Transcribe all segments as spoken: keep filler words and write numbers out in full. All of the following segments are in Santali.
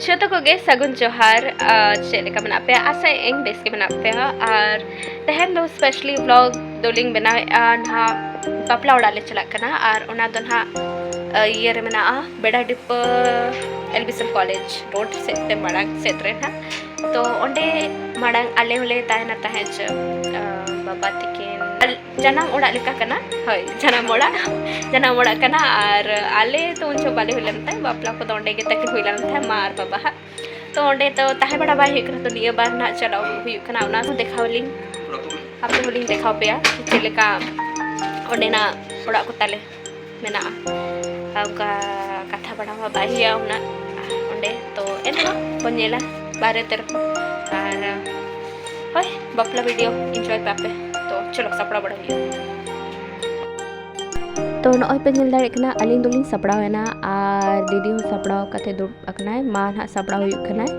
ᱡᱚᱛᱚ ᱠᱚᱜᱮ ᱥᱟᱹᱜᱩᱱ ᱡᱚᱦᱟᱨ᱾ ᱟᱨ ᱪᱮᱫ ᱞᱮᱠᱟ ᱢᱮᱱᱟᱜ ᱯᱮᱭᱟ? ᱟᱥᱟᱭᱟᱹᱧ ᱵᱮᱥ ᱜᱮ ᱢᱮᱱᱟᱜ ᱯᱮᱭᱟ᱾ ᱟᱨ ᱛᱮᱦᱮᱧ ᱫᱚ specially vlog ᱫᱚᱞᱤᱧ ᱵᱮᱱᱟᱣᱮᱫᱼᱟ ᱱᱟᱦᱟᱜ, ᱵᱟᱯᱞᱟ ᱚᱲᱟᱜ ᱞᱮ ᱪᱟᱞᱟᱜ ᱠᱟᱱᱟ᱾ ᱟᱨ ᱚᱱᱟ ᱫᱚ ᱱᱟᱦᱟᱜ, ᱟ, ᱤᱭᱟᱹ ᱨᱮ ᱢᱮᱱᱟᱜᱼᱟ, ᱵᱮᱲᱟ ᱰᱤᱯᱟᱹ L B S M college road ᱥᱮᱫ ᱛᱮ, ᱢᱟᱲᱟᱝ ᱥᱮᱫ ᱨᱮ ᱱᱟᱦᱟᱜ᱾ ᱛᱚ ᱚᱸᱰᱮ ᱢᱟᱲᱟᱝ ᱟᱞᱮ ᱦᱚᱸᱞᱮ ᱛᱟᱦᱮᱱᱟ ᱛᱟᱦᱮᱸᱫ ᱪᱚ, ᱟ, ᱵᱟᱵᱟ ᱛᱤᱠᱤᱱ ᱡᱟᱱᱟᱢ ᱚᱲᱟᱜ ᱞᱮᱠᱟ ᱠᱟᱱᱟ᱾ ᱦᱳᱭ, ᱡᱟᱱᱟᱢ ᱚᱲᱟᱜ, ᱡᱟᱱᱟᱢ ᱚᱲᱟᱜ ᱠᱟᱱᱟ᱾ ᱟᱨ ᱟᱞᱮ ᱫᱚ ᱩᱱ ᱡᱚᱦᱚᱜ ᱵᱟᱞᱮ ᱦᱩᱭ ᱞᱮᱱ ᱛᱟᱦᱮᱸᱫ, ᱵᱟᱯᱞᱟ ᱠᱚᱫᱚ ᱚᱸᱰᱮ ᱜᱮ ᱛᱟᱹᱠᱤᱱ ᱦᱩᱭ ᱞᱮᱱ ᱛᱟᱦᱮᱸᱫ, ᱢᱟ ᱟᱨ ᱵᱟᱵᱟ ᱦᱟᱜ᱾ ᱛᱚ ᱚᱸᱰᱮ ᱫᱚ ᱛᱟᱦᱮᱸ ᱵᱟᱲᱟ ᱵᱟᱭ ᱦᱩᱭᱩᱜ ᱠᱟᱱᱟ, ᱛᱚ ᱱᱤᱭᱟᱹ ᱵᱟᱨ ᱱᱟᱜ ᱪᱟᱞᱟᱣ ᱦᱩᱭᱩᱜ ᱠᱟᱱᱟ, ᱚᱱᱟ ᱦᱚᱸ ᱫᱮᱠᱷᱟᱣ ᱟᱹᱞᱤᱧ, ᱟᱯᱮ ᱦᱚᱸᱞᱤᱧ ᱫᱮᱠᱷᱟᱣ ᱯᱮᱭᱟ ᱪᱮᱫ ᱞᱮᱠᱟ ᱚᱸᱰᱮᱱᱟᱜ ᱚᱲᱟᱜ ᱠᱚ ᱛᱟᱞᱮ ᱢᱮᱱᱟᱜᱼᱟ᱾ ᱚᱱᱠᱟ ᱠᱟᱛᱷᱟ ᱵᱟᱲᱟ ᱢᱟ ᱵᱟᱭ ᱦᱩᱭᱩᱜᱼᱟ ᱩᱱᱟᱹᱜ ᱚᱸᱰᱮ, ᱛᱚ ᱮᱱᱦᱚᱸ ᱵᱚᱱ ᱧᱮᱞᱟ ᱵᱟᱦᱨᱮ ᱛᱮ ᱨᱮᱦᱚᱸ᱾ ᱟᱨ ᱦᱳᱭ, ᱵᱟᱯᱞᱟ video enjoy ᱯᱮ ᱟᱯᱮ᱾ ᱛᱚ ᱪᱚᱞᱚ, ᱥᱟᱯᱲᱟᱣ ᱵᱟᱲᱟ ᱦᱩᱭᱩᱜᱼᱟ᱾ ᱛᱚ ᱱᱚᱜᱼᱚᱭ ᱯᱮ ᱧᱮᱞ ᱫᱟᱲᱮᱭᱟᱜ ᱠᱟᱱᱟ, ᱟᱹᱞᱤᱧ ᱫᱚᱞᱤᱧ ᱥᱟᱯᱲᱟᱣ ᱮᱱᱟ ᱟᱨ ᱫᱤᱫᱤ ᱦᱚᱸ ᱥᱟᱯᱲᱟᱣ ᱠᱟᱛᱮ ᱫᱩᱲᱩᱵ ᱟᱠᱟᱱᱟᱭ᱾ ᱢᱟ ᱱᱟᱦᱟᱜ ᱥᱟᱯᱲᱟᱣ ᱦᱩᱭᱩᱜ ᱠᱟᱱᱟᱭ᱾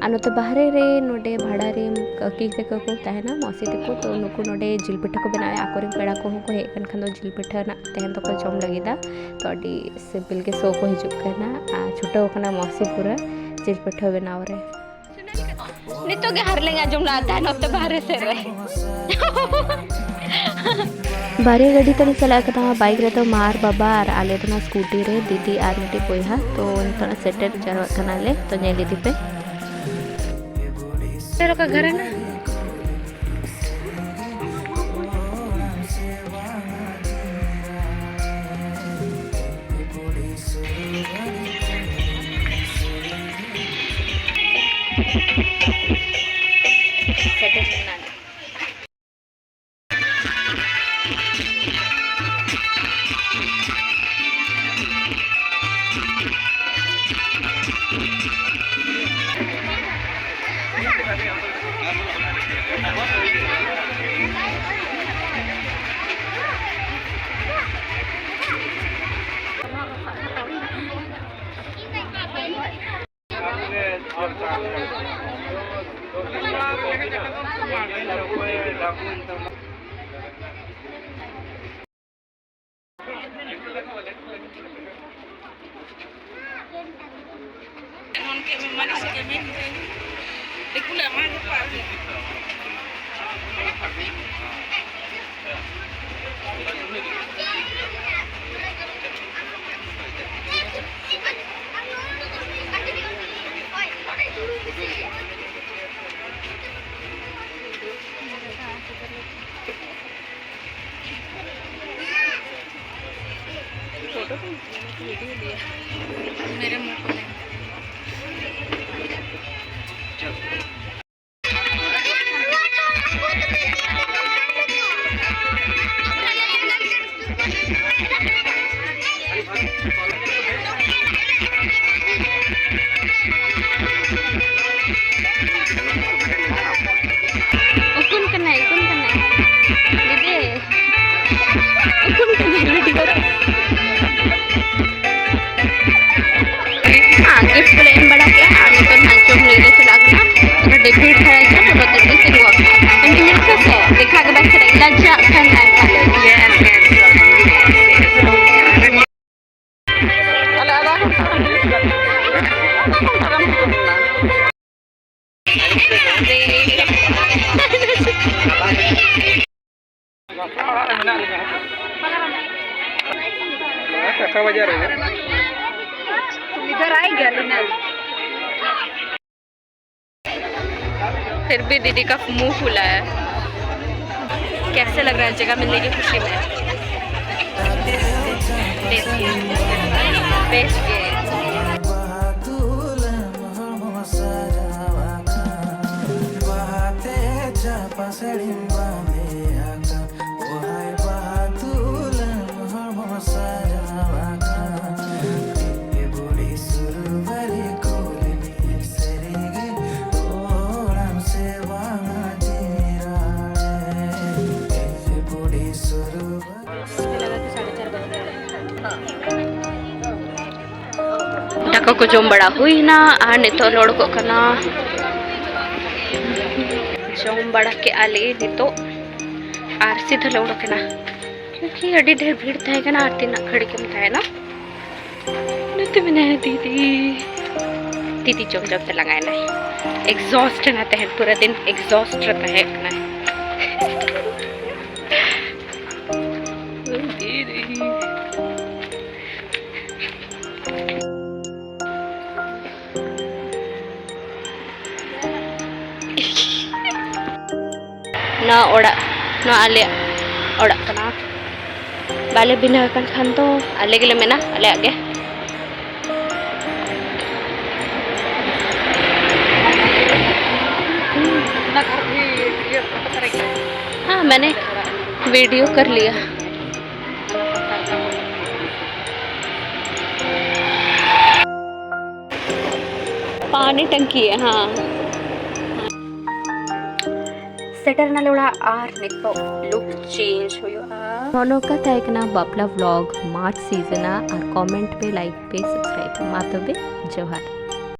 ᱟᱨ ᱱᱚᱛᱮ ᱵᱟᱦᱨᱮ ᱨᱮ ᱱᱚᱰᱮ ᱵᱷᱟᱲᱟ ᱨᱮ ᱠᱟᱹᱠᱤ ᱛᱟᱠᱚ ᱠᱚ ᱛᱟᱦᱮᱱᱟ, ᱢᱟᱹᱥᱤ ᱛᱟᱠᱚ, ᱛᱚ ᱱᱩᱠᱩ ᱱᱚᱰᱮ ᱡᱤᱞ ᱯᱤᱴᱷᱟᱹ ᱠᱚ ᱵᱮᱱᱟᱣᱮᱫᱼᱟ᱾ ᱟᱠᱚᱨᱮᱱ ᱯᱮᱲᱟ ᱠᱚᱦᱚᱸ ᱠᱚ ᱦᱮᱡ ᱟᱠᱟᱱ ᱠᱷᱟᱱ ᱫᱚ ᱡᱤᱞ ᱯᱤᱴᱷᱟᱹ ᱨᱮᱱᱟᱜ ᱛᱮᱦᱮᱧ ᱫᱚᱠᱚ ᱡᱚᱢ ᱞᱟᱹᱜᱤᱫᱟ᱾ ᱛᱚ ᱟᱹᱰᱤ ᱥᱤᱵᱤᱞ ᱜᱮ ᱥᱚ ᱠᱚ ᱦᱤᱡᱩᱜ ᱠᱟᱱᱟ ᱟᱨ ᱪᱷᱩᱴᱟᱹᱣ ᱠᱟᱱᱟ ᱢᱟᱹᱥᱤ ᱯᱩᱨᱟᱹ ᱡᱤᱞ ᱯᱤᱴᱷᱟᱹ ᱵᱮᱱᱟᱣ ᱨᱮ᱾ ᱱᱤᱛᱚᱜ ᱜᱮ ᱦᱟᱨᱞᱮᱧ ᱟᱸᱡᱚᱢ ᱞᱮᱫᱟ ᱛᱟᱦᱮᱸ ᱱᱚᱛᱮ ᱵᱟᱦᱨᱮ ᱥᱮᱫ ᱨᱮ᱾ ᱵᱟᱨᱭᱟ ᱜᱟᱹᱰᱤ ᱛᱮᱞᱮ ᱪᱟᱞᱟᱜ ᱠᱟᱱᱟ, ᱵᱟᱭᱤᱠ ᱨᱮᱫᱚ ᱢᱟ ᱟᱨ ᱵᱟᱵᱟ ᱟᱨ ᱟᱞᱮ ᱫᱚ ᱱᱟ ᱥᱠᱩᱴᱤ ᱨᱮ ᱫᱤᱫᱤ ᱟᱨ ᱢᱤᱫᱴᱤᱡ ᱵᱚᱭᱦᱟ᱾ ᱛᱚ ᱱᱤᱛᱚᱜ ᱥᱮᱴᱮᱨ ᱡᱟᱣᱨᱟᱜ ᱠᱟᱱᱟᱞᱮ, ᱛᱚ ᱧᱮᱞ ᱤᱫᱤ ᱯᱮ᱾ ᱪᱚᱞᱚ ᱠᱟ ᱜᱷᱟᱨᱟᱱᱟ᱾ ᱥᱮᱴᱮᱨ ᱮᱱᱟ᱾ फोटो तो मैंने तो वीडियो लिया। मेरे मुंह को नहीं। ᱩᱠᱩᱱ ᱠᱟᱱᱟᱭ, ᱩᱠᱩᱱ ᱠᱟᱱᱟᱭ᱾ ᱫᱤᱫᱤ, ᱩᱠᱩᱱ ᱠᱟᱱᱟᱭ ᱵᱷᱤᱰᱤᱭᱳ ᱨᱮ᱾ ᱦᱮᱸ, ᱜᱤᱯᱷᱴ ᱠᱚᱞᱮ ᱮᱢ ᱵᱟᱲᱟ ᱠᱮᱜᱼᱟ ᱟᱨ ᱱᱤᱛᱚᱜ ᱱᱟᱜ ᱡᱚᱢ ᱞᱟᱹᱜᱤᱫ ᱞᱮ ᱪᱟᱞᱟᱜ ᱠᱟᱱᱟ᱾ ᱟᱹᱰᱤ ᱵᱷᱤᱲ ᱫᱷᱟᱨᱟ ᱜᱮᱭᱟ, ᱯᱩᱨᱟᱹ ᱫᱤᱞᱞᱤ ᱛᱤᱸᱜᱩ ᱟᱠᱟᱱᱟ᱾ ᱟᱹᱰᱤ ᱵᱷᱤᱲ ᱠᱚ ᱥᱮ, ᱫᱮᱠᱷᱟ ᱜᱮ ᱵᱟᱭ ᱥᱟᱱᱟᱭᱮᱫ ᱞᱟᱡᱟᱜ ᱠᱟᱱ ᱟᱨ ᱠᱷᱟᱹᱞᱤ᱾ Yes, yes, yes, yes, yes. ᱟᱞᱮ ᱟᱫᱷᱟ ᱜᱷᱚᱱᱴᱟ ᱜᱟᱱ ᱦᱩᱭᱩᱜ ᱠᱟᱱᱟ᱾ ᱟᱫᱷᱟ ᱜᱷᱚᱱᱴᱟ ᱜᱟᱱ ᱦᱩᱭᱩᱜ ᱠᱟᱱᱟ᱾ ᱜᱟᱯᱟ ᱚᱲᱟᱜ ᱨᱮ ᱢᱮᱱᱟᱜ ᱞᱤᱧᱟ᱾ ᱠᱟᱸᱥᱟ ᱵᱟᱡᱟᱨ ᱨᱮ᱾ ᱤᱫᱷᱟᱨ ᱟᱭᱮᱜᱟ ᱞᱤᱱᱟ᱾ फिर भी दीदी का मुंह फुला है। कैसे लग रहा है जगह मिलने की खुशी में? Best, best. ᱫᱟᱠᱟ ᱠᱚ ᱡᱚᱢ ᱵᱟᱲᱟ ᱦᱩᱭᱱᱟ ᱟᱨ ᱱᱤᱛᱚᱜ ᱞᱮ ᱚᱰᱚᱠᱚᱜ ᱠᱟᱱᱟ᱾ ᱡᱚᱢ ᱵᱟᱲᱟ ᱠᱮᱜᱼᱟ ᱞᱮ ᱱᱤᱛᱚᱜ ᱟᱨ ᱥᱤᱫᱷᱟᱹ ᱞᱮ ᱚᱰᱚᱠ ᱮᱱᱟ, ᱠᱤᱭᱩᱠᱤ ᱟᱹᱰᱤ ᱰᱷᱮᱨ ᱵᱷᱤᱲ ᱛᱟᱦᱮᱸ ᱠᱟᱱᱟ ᱟᱨ ᱛᱤᱱᱟᱹᱜ ᱜᱷᱟᱹᱲᱤᱡ ᱮᱢ ᱛᱟᱦᱮᱱᱟ᱾ ᱱᱚᱛᱮ ᱢᱮᱱᱟᱭᱟ ᱫᱤᱫᱤ᱾ ᱛᱤᱛᱤ ᱡᱚᱢ ᱡᱚᱢ ᱛᱮ ᱞᱟᱸᱜᱟᱭᱮᱱᱟᱭ, exhaust ᱮᱱᱟ ᱛᱮᱦᱮᱧ ᱯᱩᱨᱟᱹ ᱫᱤᱱ exhaust ᱨᱮ ᱛᱟᱦᱮᱸ ᱠᱟᱱᱟᱭ᱾ ᱱᱚᱣᱟ ᱚᱲᱟᱜ, ᱱᱚᱣᱟ ᱟᱞᱮᱭᱟᱜ ᱚᱲᱟᱜ ᱠᱟᱱᱟ᱾ ᱵᱟᱞᱮ ᱵᱤᱱᱟᱹ ᱟᱠᱟᱱ ᱠᱷᱟᱱ ᱫᱚ ᱟᱞᱮ ᱜᱮᱞᱮ ᱢᱮᱱᱟ, ᱟᱞᱮᱭᱟᱜ ᱜᱮ᱾ हाँ, मैंने वीडियो कर लिया। पानी टंकी है, हाँ। ᱥᱮᱴᱮᱨ ᱱᱟᱞᱮ ᱚᱲᱟᱜ ᱟᱨ ᱱᱤᱛᱚᱜ look change ᱦᱩᱭᱩᱜᱼᱟ᱾ ᱱᱚᱜᱼᱚ ᱱᱚᱝᱠᱟ ᱛᱟᱦᱮᱸ ᱠᱟᱱᱟ ᱵᱟᱯᱞᱟ vlog March season ᱟᱜ, ᱟᱨ comment ᱯᱮ, like ᱯᱮ, subscribe ᱯᱮ᱾ ᱢᱟ ᱛᱚᱵᱮ ᱡᱚᱦᱟᱨ᱾